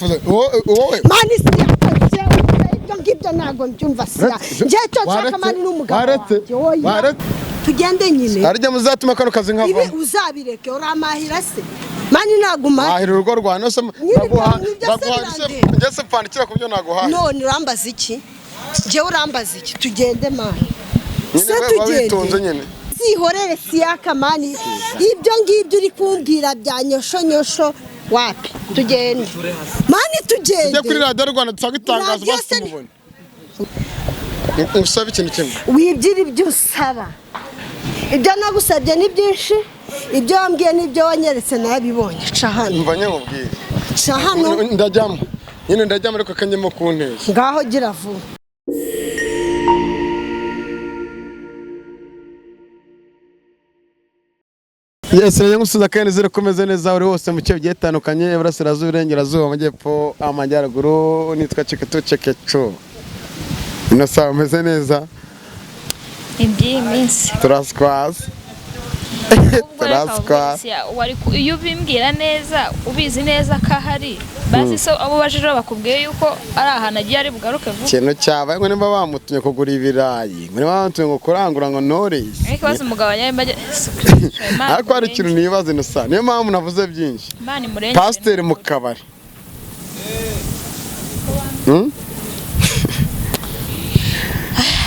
Wowe Man, siya, ibyo ngibyo ntabwo mbyumva. Siya, njye icyo nshaka, man, ni umugabo wanjye. Oya, tugende nyine. Harya muzatuma kano kazi Ibi nkavamo. Uzabireke, uramahira se, man? Ntabwo umara. Wahira urugo rwawe nose. Nyine. Ndaguha. Ibyo se Ndaguha. birandeba. Njye se pfandikira ku byo naguhaye? None urambaza iki? Njyewe urambaza iki? Tugende, man. Nyine Se we wabitunze. tugende. Nyine. Zihorere, siyaka, man. Ibyo ngibyo uri kumbwira bya nyoshonyosho, wapi. Tugende, man, Tujye kuri tugende. Radiyo Rwanda dusange itangazo. Radiyo Basi se tumubone. Usaba ikintu kimwe. Wibyira ibyo usaba. Ibyo nagusabye ni byinshi, ibyo wambwiye n'ibyo wanyeretse narabibonye. Ca hano. Mva nyamubwire. Ca hano. Ndajyamo nyine, ndajyamo, ariko akanyemo ku nteza. Ngaho gira vuba. Yes, rero ngusuza kandi nizere ko umeze neza uri hose mu bice bigiye bitandukanye, iburasirazuba, iburengerazuba, amajyepfo, amajyaruguru. Nitwa Ceketu Cekecu. Ino sawa, umeze neza? Iby'iyi minsi. Turaswaza. Ubwo reka Turaswa. ubwo iyo ubimbwira neza, ubizi neza ko ahari, bazi so abo bajejeho bakubwiye yuko ari ahantu agiye ari bugaruke vuba. Ikintu cyabaye ngo nimba bamutumye kugura ibirayi, ngo nimba bamutumye ngo kurangura ngo Knowless. Ariko bazi umugabo wanjye. Ariko hari ikintu nibaza ino sawa, niyo mpamvu navuze byinshi. Imana imurengere. Pasiteri mu kabari. Hmm?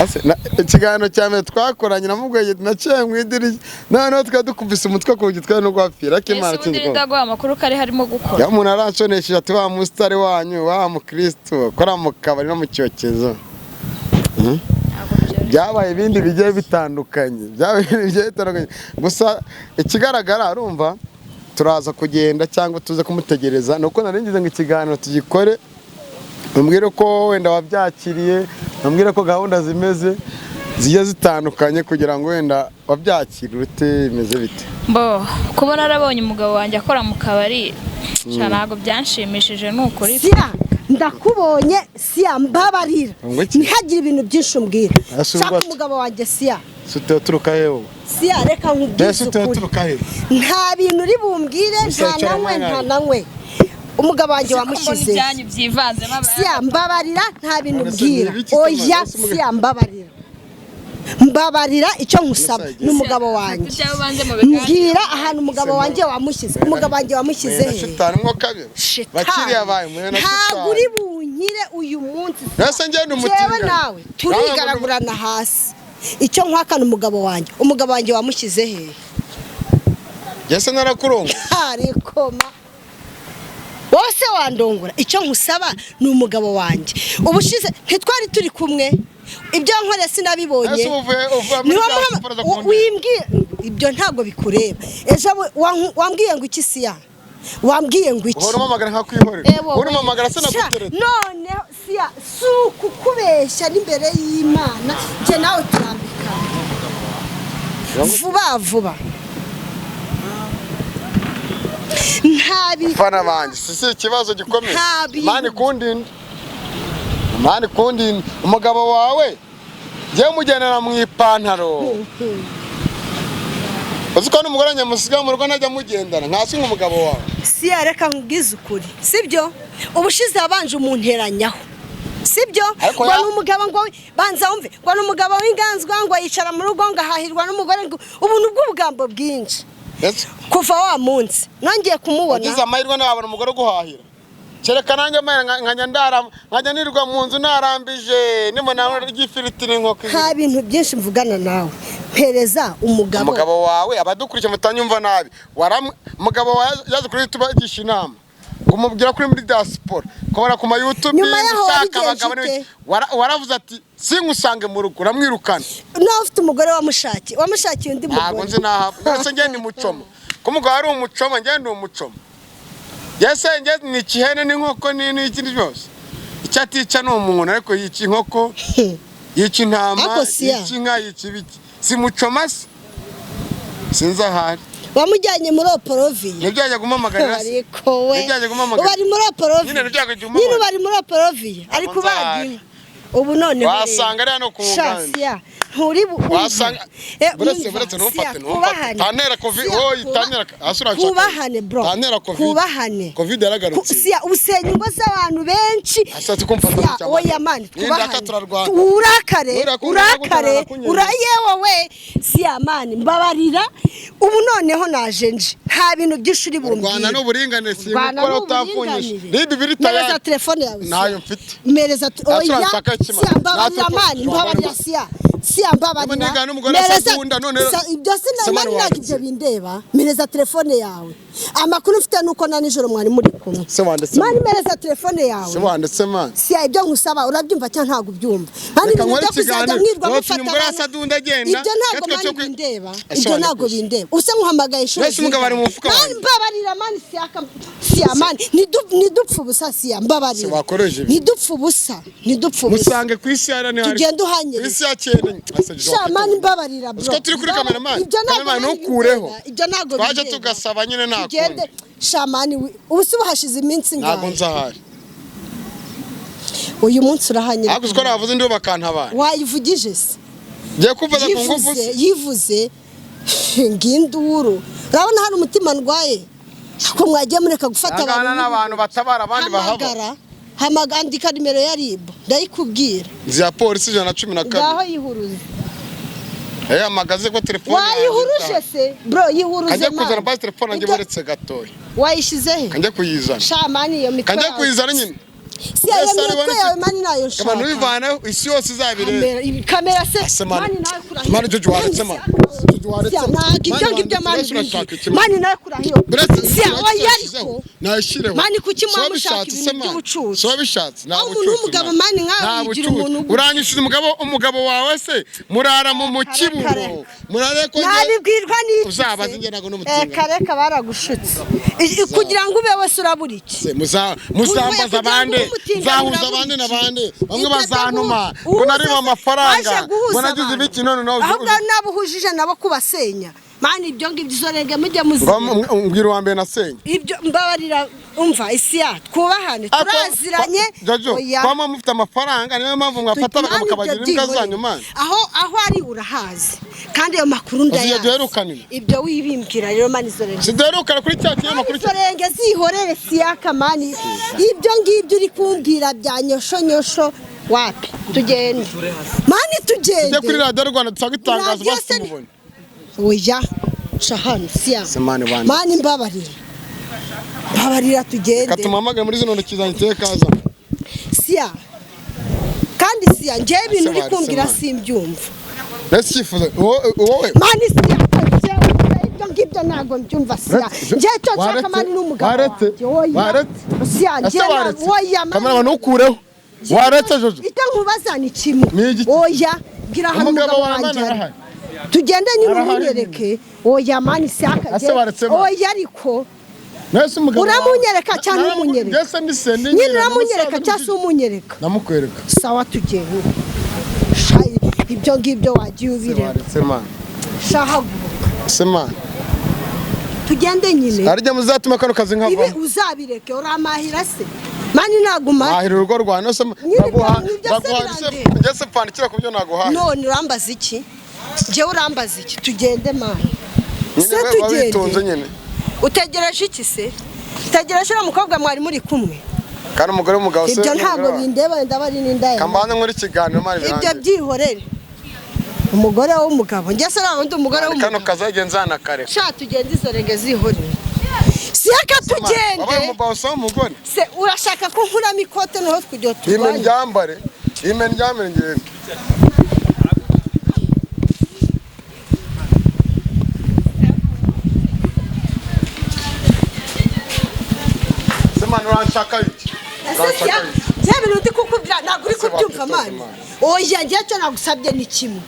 Ase, ikiganiro cya mbere twakoranye namubwiye naciye mu idirishya, noneho twari dukubise umutwe ku rugi, twari no guhapfira, ariko Imana Ese ubundi itsinze. ndaguha amakuru ko ari harimo gukora? Ya, umuntu aranshoneshije ati: "Wa musitari wanyu, wa mukristo ukora mu kabari no mu cyokezo." Ntabwo byoroshye. Byabaye ibindi bigiye bitandukanye, byabaye ibindi bigiye bitandukanye. Gusa ikigaragara, arumva turaza kugenda cyangwa tuze kumutegereza. Ni uko nari ngize ngo ikiganiro tugikore, umbwire ko wenda wabyakiriye, umbwire ko gahunda zimeze zigiye zitandukanye, kugira ngo wenda wabyakira ute, bimeze bite? Bo kuba narabonye umugabo wanjye akora mu kabari sha, ntabwo byanshimishije, ni ukuri. Siya, ndakubonye, siya, mbabarira. Ngo iki? Ntihagire ibintu byinshi umbwira. Ese Shaka ubwo umugabo wanjye, siya. Si uturuka he wowe? Siya, reka nkubwize Mbese ukuri. uturuka he? Nta bintu uri bumbwire. Gusa Nta wicara nanywe, mwanya. nta nanywe. Umugabo wanjye Ko mbona wamushyize. ibyanyu byivanzemo Siya, mbabarira, nta bintu None se ubwira. ni ibiki se, Oya. man? Ese Siya, mbabarira, mbabarira. Icyo nkusaba None se ni umugabo wanjye. Ibyawe ubanze mu biganiro. Mbwira ahantu umugabo wanjye wamushyize. Umugabo wanjye wamushyize na he? Shitani mwo kabiri. Shitani. Bakiriya bawe muhe na Ntabwo shitani. uri bunkire uyu munsi. Ese njye ni Jewe umutinganyi? nawe turigaragurana hasi. Icyo nkwakana, umugabo wanjye, umugabo wanjye wamushyize he? Njye narakurongo. Arikoma wose wandongora. Icyo nkusaba ni umugabo wanjye. Ubushize ntitwari turi kumwe? Ibyo nkoreye sinabibonye? Ese uvuye muri Niba diaspora zo kundeba? Wimbwiye ibyo ntabwo bikureba. Ejo wambwiye ngo iki, siya? Wambwiye ngo iki? Uhora umamagara nkakwihorera. Ewo, Uhora umamagara sha, sinagutereta. Noneho siya, si ukukubeshya, n'imbere y'Imana njye nawe turambikana vuba vuba. Nta bintu. Fana banjye, si ikibazo gikomeye. Nta bintu. Imana ikundinde, Imana ikundinde. Umugabo wawe njyewe umugendana mu ipantaro. Uzi ko n'umugore nyamusiga mu rugo ntajya amugendana nkasi nk'umugabo wawe. Siya, reka nkubwize ukuri, sibyo? Ubushize wabanje umunteranyaho, sibyo? Ariko Ngo ni umugabo, ngo banza wumve, ngo ni umugabo w'inganzwa, ngo yicara mu rugo, ngo ahahirwa n'umugore, ngo ubuntu bw'ubugambo bwinshi. Ese Kuva wa munsi nongeye kumubona. Wagize amahirwe ntiwabona umugore uguhahira. Kereka nanjye amahirwe nkajya ndara, nkajya nirirwa mu nzu narambije, nimba ry'ifiriti n'inkoko. Nta bintu byinshi mvugana nawe, mpereza umugabo. Umugabo wawe, abadukurikiye mutanyumva nabi, umugabo wawe yaje kuri YouTube agisha inama, ngo umubwira kuri muri diaspora kubona ku ma YouTube. Nyuma yaho ushaka wabigenje abagabo ute? n'ibiki. Waravuze ati singusange mu rugo, uramwirukana. Nawe ufite umugore, wamushakiye, wamushakiye undi Ntabwo mugore. nzi naho. Mbese njye ni mucoma, ko umugabo ari umucoma, njye ndi umucoma. Njye njye ni ikihene n'inkoko n'ikindi byose. Icyo atica ni umuntu, ariko yica inkoko, yica intama, Ariko siya. yica inka, yica ibiki. Si mucoma se? Sinzi ahari. Wamujyanye muri oporoviye. Nibyo yajya gumpamagarira se? Ariko we Nibyo yajya gumpamagara. ubu ari muri oporoviye. Nyine nibyo yajya gumpamagara. Nyine ubu ari muri oporoviye, ari Ntabwo kubaga nzahari. inka ubu noneho rero. Wasanga ari hano ku Sha, nganda. siya, Nturi Wasanga buretse buretse ntumfate ntumfate. Tantera covid, oyi tantera asura. Kubahane bro. Tantera covid. Kubahane. Covid yaragarutse. Siya usenya ingo z'abantu benshi. Ashatse kumfata Siya, gutya, oya mani, Ninda twubahane. turarwana. Urakare, Urakare, urakare, urayewe we. Siya mani, mbabarira. Ubu noneho naje nje. Nta bintu byinshi uri bumbwire. Rwanda n'uburinganire Rwanda sinkukora utapfunyisha. n'uburinganire. Ribi biri Mpereza tayari. telefone yawe. Siya. Ntayo mfite. Mpereza Asura oya. nshaka ikima. Siya mbabarira Natwe mani, mbabarira siya. Siya mbabarira. Niba nigana n'umugore Mpereza- asagunda, none Ibyo Samani sinari ntabwo wanditse. ibyo bindeba. Mpereza telefone yawe. Amakuru mfite nuko na nijoro mwari muri kumwe. Se wanditse Mani mpereza telefone yawe. Se wanditse man. Siya ibyo nkusaba urabyumva cyangwa ntabwo ubyumva? Mani Reka ibintu nkore byo kuzajya ikiganiro. mwirwa Wowe mufata umugore abantu. asadunda agenda. Ibyo ntabwo Gatwe mani cyo kwi- bindeba. Ese Ibyo ntabwo wanditse. bindeba. Use nkuhamagaye inshuro Mbese umugabo ari mu mufuka Mani wanjye? mbabarira mani siya siya mani nidupfa ubusa siya mbabarira. Se wakoresha ibi? Nidupfa ubusa. Nidupfa ubusa. Musange ku isi ya ni hari. Tugende uhanyereka. Ku isi ya cyenda. Ase Sha mani mbabarira bro. Uziko turi kuri cameraman? Ibyo ntabwo Cameraman mani ntukureho. bindeba. Ibyo ntabwo Twaje bindeba. tugasaba nyine nta Tugende kundi. sha mani ubu se hashize iminsi Ntabwo ingahe? nzahari. Uyu munsi urahanyereka. Ariko uziko navuze ndi bakantabara. Wayivugije se? Ngiye kumfata ku ngufu Yivuze, se. yivuze nginduru. Urabona hari umutima ndwaye. Ko mwagiye mureka gufata Angana n'abantu batabara abandi bahaba. Hamagara, hamagara, andika nimero ya RIB ndayikubwira. Nzi ya polisi 112. Ngaho yihuruze. Eh amagaze ko telefone. Wayihuruje se bro, yihuruze Kajya kuzana mani. basi telefone njye Ibyo- buretse gatoya. Wayishyize he? Kajya kuyizana. Sha mani iyo mitwe Kajya yawe. kuyizana nyine. Si iyo Ese mitwe ari yawe mani nayo nshaka. Abantu bivana isi yose izabireba. Kamera se Ase mani. mani nawe kurahira. Mani Jojo waretse mani. Jojo waretse. Siya, ntabwo ibyo ngibyo mani Uretse urashaka iki mani nawe kurahira. Siya oya ariko. Nayishireho. Mani kuki muba Si mushaka wabishatse ibintu se mani? by'ubucucu? Si wabishatse nta Aho umuntu bucucu, w'umugabo mani. mani nkawe Nta yigira bucucu. umuntu gutya. Uranyishyuza umugabo wawe se murara mu mukiburo. Kare. Murare ko njye- Nabibwirwa n'iki Uzabaze se? njye ntabwo n'umutinganyi. Kareka baragushutse. Kugira ngo ube wese urabura iki? Se muzambaza Kugira ngo abande ube umutinganyi nzahuza urabura abande iki? n'abande bamwe Ibyo bazantuma byo ngo narimo uhuza- amafaranga waje guhuza ngo nagize abantu. ibiki none nawe Ahubwo nabo uhujije nabo kubasenya mani ibyo ngibyo izo renge mujye muzireba. Mbwira uwa mbere nasenye. Ibyo mbabarira umva isi ya twubahane turaziranye. Jojo Oya. kwama mufite amafaranga niyo mpamvu mwafata Mani, ibyo mukabagira imbwa byihorere. zanyu mani. Aho ari urahazi kandi ayo makuru Uzi ndayazi. duherukanira? Ibyo wibimbwira rero mani izo renge. Siduherukana kuri cya kinyamakuru Mani izo renge zihorere siyaka mani ibyo ngibyo uri kumbwira bya nyoshonyosho wapi tugende mani tugende. Tujye kuri radiyo Rwanda dusanga itangazo Radiyo basi se ni- tumubone. Oya ca hano siya. Se mani bande. Mani mbabarira mbabarira tugende. Reka tumuhamagare muri zino ntoki zanjye tujye kaza. Siya kandi siya njyewe ibintu uri Ase kumbwira mani. simbyumva. Mbese icyifuzo wowe Mani siya ibyo ngibyo ntabwo mbyumva siya. Njyewe icyo nshaka mani ni umugabo waretse wanjye oya. Waretse. Siya Ese njyewe waretse oya mani. Kamera ntukureho. Waretse Jojo. Icyo nkubaza ni kimwe. Ni igiki? Oya bwira hano Umugabo umugabo wawe wanjye mani ari. arahari. Tugende nyine Arahari. umunyereke. Oya mani siya Ese waretse mani? oya ariko Mbese umugabo wawe- Uramunyereka cyangwa ntumunyereka? Mbese ni se ni nyine nyina, uramunyereka ni cyangwa se umunyereka? Namukwereka. Sawa tugende. Sha ibyo ngibyo wagiye ubireba. Waretse mani. Sha haguruka. Se mani. Tugende nyine. Harya muzatuma kano kazi Ibi nkavamo. uzabireke uramahira se mani naguma. Wahira urugo rwawe nose Nyine naguha ibyo se naguha birandeba. njye se pfandikira ku byo naguhaye. None urambaza iki? Njyewe urambaza iki? Tugende mani. Nyine Se we wabitunze tugende. nyine. Utegereje iki se? Utegereje uriya mukobwa mwari muri kumwe? Kandi umugore w'umugabo se. Ibyo ntabwo bindeba wenda bari n'indaya. Kambanza nkora ikiganiro mani Ibyo birangiye. byihorere. Umugore w'umugabo njye se ntabwo ndi umugore Kano w'umugabo. kazajya nzanakareka. Sha tugende izo renge zihorere. Siyaka Wabaye tugende. umugabo se w'umugore. Se urashaka ko nkuramo ikote noneho kugira Ime turwanye? ndyambare. Ime ndyambare ngende. Se mani uranshaka iki? Ese Uranshaka siya iki? bya bintu ndi kukubwira ntabwo uri Ese kubyumva wakwitoza mani. mani. Oya njye cyo nagusabye ni kimwe.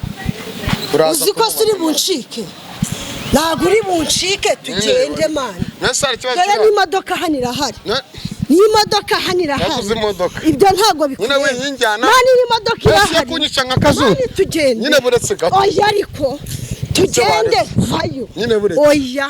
Uraza Uzi ko kumubona. se uri buncike? Ntabwo uri buncike tugende mani. Mbese hari ikibazo Dore kiri aho? n'imodoka hano irahari. Ne- N'imodoka hano irahari. Naguze imodoka. Ibyo ntabwo Nyine bikureba. winyinjyana. Mani n'imodoka Mbese irahari. yakunyica nka kazuba. Mani tugende. Nyine buretse gato. Oya ariko tugende vayo. Nyine buretse. Oya.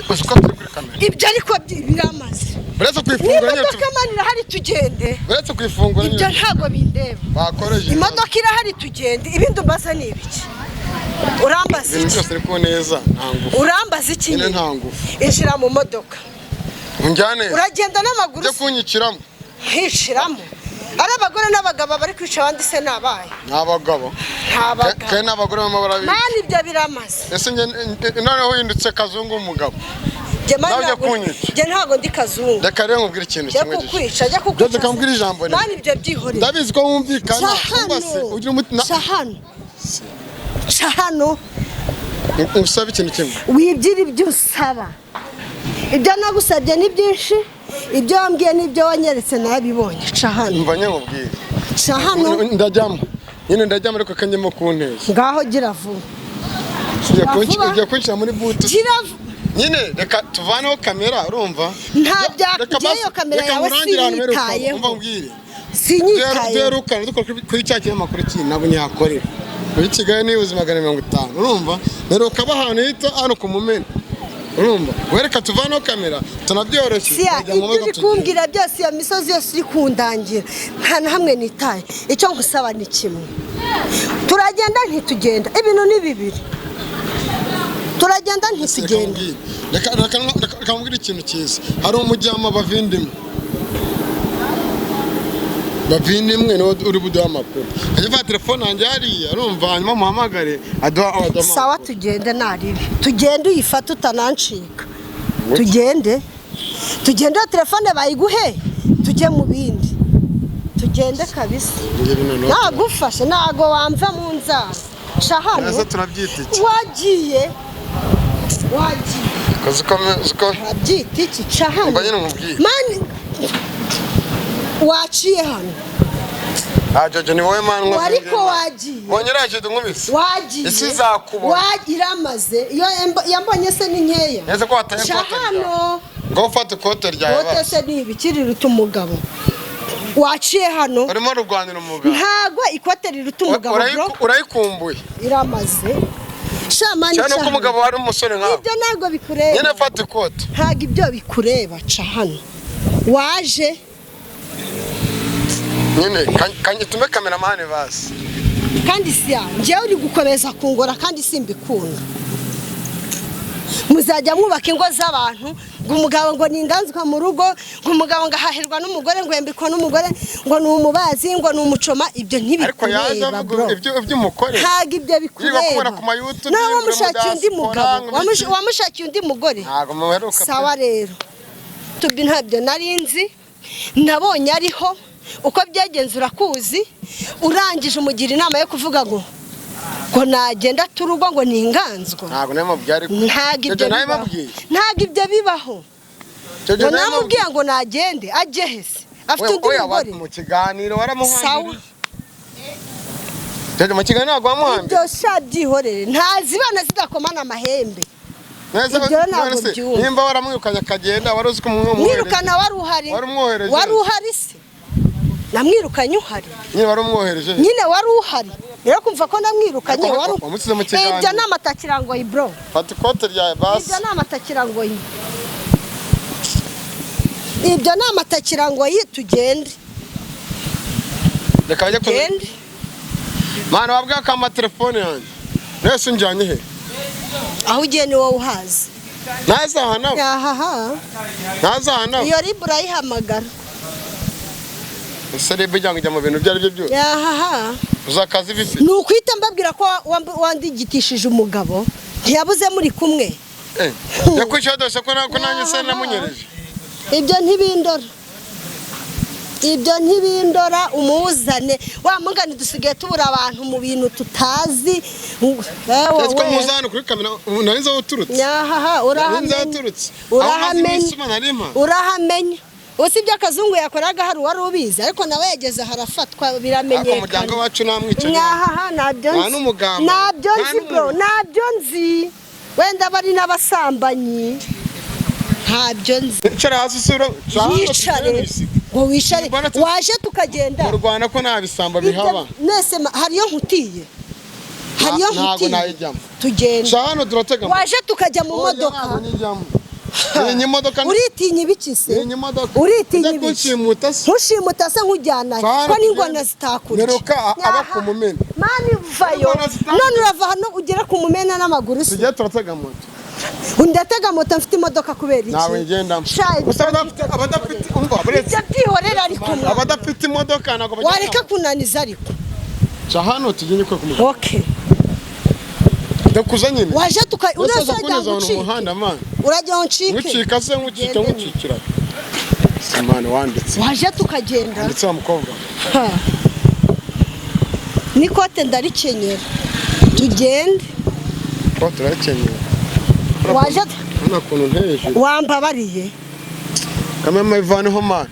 Uzi ko turi kuri kamera? Ibyo ariko biramaze. Uretse kuyifungura nyine. N'imodoka mani irahari, tugende. Uretse kuyifungura Ibyo nyine. ntabwo bindeba. Bakoreje. Imodoka irahari, tugende. Ibindi umbaza ni ibiki? Urambaza Ibintu iki? byose ariko neza, nta ngufu. Urambaza iki Nyine nyine? nta ngufu. Injira mu modoka. Unjyane. Uragenda n'amaguru. Ujye kunyiciramo. Nkishiramo? Ari abagore n'abagabo bari kwica abandi se nabaye? Ni abagabo. Nta bagabo. Kandi n'abagore barimo barabica. Mani, ibyo biramaze. Ese njye noneho uhindutse kazungu umugabo? Njye mani Nawe ujya ntabwo. kunyica. Njye ntabwo ndi kazungu. Reka rero nkubwire ikintu Jya kimwe. kukwica, jya kukwica. Reka nkubwire ijambo rimwe. Mani, ibyo byihorere. Ndabizi ko wumvikana. Ca Wumva se hano. ugira umutima. Ca hano, ca hano. Usaba ikintu kimwe. Wibyira ibyo usaba. Ibyo nagusabye ni byinshi, ibyo wambwiye n'ibyo wanyeretse narabibonye. Ca hano. Mva nyamubwire. Ca hano. Ndajyamo nyine, ndajyamo, ariko kanyemo kunteza. Ngaho gira vuba. Ugiye Vuba. Ugiye kunshyira muri boot. Gira vuba. Nyine reka tuvaneho kamera, urumva? Nta bya Reka njyewe iyo kamera reka yawe nkurangire ahantu mperuka. sinyitayeho. Umva nkubwire. Sinyitayeho. Duherukana dukora kuri cya kinyamakuru kindi nabo ntihakorera muri Kigali ni ubuzima 150, urumva? Mperuka ahantu hita hano ku Mumena, urumva? Wereka tuvaneho kamera tunabyoroshye. Siya. Turajya mu Ibyo modoka uri tugende. kumbwira byose, iyo misozi yose uri kundangira, nta na hamwe nitaye. Icyo nkusaba ni kimwe: turagenda ntitugenda? Ibintu ni bibiri: turagenda Reka ntitugenda? nkubwire. Reka nkubwire ikintu cyiza. Hari umujyama bavindimwe, bavindimwe niwe uri buduhe amakuru. Ajya afata telefone yanjye hariya, urumva? Hanyuma muhamagare aduha Sawa, amakuru. tugende naribi, tugende uyifate utanancika. Tugende, tugende, iyo telefone bayiguhe, tujye mu bindi. Tugende kabisa. Njye bino Nagufashe, ntago wamva mu nzara. Ca hano. Ese turabyita iki? Wagiye, wagiye. Uzi ko uzi ko Urabyita iki? Ca hano. Mba nyine nkubwire. Mani, waciye hano. Ah, Jojo, ni wowe man. Ariko wagiye. Wongera yaje nkubise. Wagiye. Isi izakubona. Iramaze iyo yambonye se ni nkeya. Ese ko wataye Ca ikote ryawe? hano. Ngo ufate ikote ryawe Bote basi. se ni ibiki riruta umugabo? Waciye hano. Urimo rurwanira umugabo. Ntago ikote riruta umugabo, bro. Urayikumbuye. Iramaze shamani. Cyane Ca ko hano. umugabo wari umusore nkawe. Ibyo ntabwo bikureba. Nyine fata ikote. Ntabwo ibyo bikureba, ca hano waje. Nyine kanyitume cameraman basi. Kandi siya njyewe uri gukomeza kungora kandi simbikunda. Muzajya mwubaka ingo z'abantu ngo umugabo ngo ni inganzwa mu rugo, ngo umugabo ngo ahahirwa n'umugore, ngo yambikwa n'umugore, ngo ni umubazi, ngo ni umucoma. Ibyo Ariko yaje ntibikureba, avuga bro. ibyo umukorera. Ntabwo ibyo Yirirwa akubona bikureba. ku ma YouTube, Nawe yirirwa mu wamushakiye undi diaspora, mugabo. ngo ibiki. Wamushakiye undi mugore. Ntabwo muheruka pe. Sawa rero, tubi ntabyo nari nzi, nabonye ariho uko byagenze urakuzi. Urangije umugira inama yo kuvuga ngo nagenda turugo, ngo ni inganzwa. Ntabwo namubwiye ariko. Ntabwo ibyo Jojo, bibaho. nabimubwiye. Ntabwo ibyo bibaho. Jojo, Ngo nabimubwiye. namubwiye ngo nagende ajye hese afite undi Oya, mugore. mu kiganiro Sawa. waramuhambiriye. Jojo, mu kiganiro ntabwo wamuhambiriye. Ibyo sha byihorere, ntazibana zidakomana amahembe. Nese Ibyo ntabwo none se, byumva. nimba waramwirukanye akagenda, wari uzi ko umwohereje? Mwirukana wari uhari? Wari umwohereje? Wari uhari se? Namwirukanye uhari? Nyine wari umwohereje. Nyine wari uhari rero kumva ko namwirukanye. Ariko Wari wamusize mu kiganiro. Ibyo ni amatakirangoyi, bro. Fata ikote ryawe basi. Ibyo ni amatakirangoyi, ibyo ni amatakirangoyi. Tugende. Reka bajye ku Tugende. Mana, wabwiye ko amatelefone yanjye. Nese unjyanye he? Aho ugiye ni wowe uhazi. Ntazahana. Ahaha. Ntazahana. Iyo ribu urayihamagara. Ese reba ijya ngo ijya mu bintu ibyo ari byo byose. Ahaha. Uzakaza ibisi. Ni ukwita mbabwira ko wandigitishije umugabo, ntiyabuze muri kumwe. Eh. Yakwishyura dose ko nanjye se namunyereje. Ibyo ntibindora, ibyo ntibindora. Umuzane wa mugani, dusigaye tubura abantu mu bintu tutazi. Ewe Ese ko we. muza hano kuri kamera ubu nari nzi aho uturutse. Nyahaha. Nari nzi aho Urahamenya. uturutse. Aho maze Urahamenya. iminsi umana nari mpari. Urahamenya. Usibye akazungu yakoraga hari uwari ubizi, ariko nawe yageze harafatwa. Ariko umuryango Biramenyekana. wacu nta mwicanyi. Nyahaha, ntabyo Nta nzi. n'umugambanyi. Ntabyo Nta nzi, bro. n'umuntu. Ntabyo nzi, wenda bari n'abasambanyi, ntabyo nzi. Icara hasi usura. Wicare ngo wicare. Waje tukagenda. Mu Rwanda ko nta bisambo bihaba. Mwese hariyo nkutiye, hariyo Ntabwo nkutiye. nayijyamo. Tugenda. Ca hano turatega. Waje tukajya mu Oya, modoka. ntabwo nyijyamo. Ntinya imodoka. Uritinya ibiki se? Ntinya imodoka. Uritinya Ujya ibiki? kunshimuta se? Ntushimuta se nkujyana he? Sana Ko n'ingona tugende. zitakurya. Nyeruka aba ku Mumena. Mani vayo. Ingona zitakurya. None urava hano ugera ku Mumena n'amaguru se? Tujye turatega moto. Ndatega moto mfite imodoka kubera iki? Ntawe ngendamo. Sha, Gusa abadafite, umva, buretse. Ibyo byihorera ariko mwana. Abadafite imodoka ntabwo bagenda. Wareka kunaniza ariko. Ca hano tugende kwa kumugabo. Okay. Ndakuza nyine. Waje tuka Uraza uraza kuneza ngo ahantu mu uncike. muhanda, man. Urajya ngo ncike. Nkucika se, nkucika, Tugende. nkucikira. Simani wanditse. Waje tukagenda. Ndetse wa mukobwa. Ha. N'ikote ndarikenyera. Tugende. Ko turakenyera. Waje Urabona ukuntu nteje. wambabariye. Kamema ivaneho, man.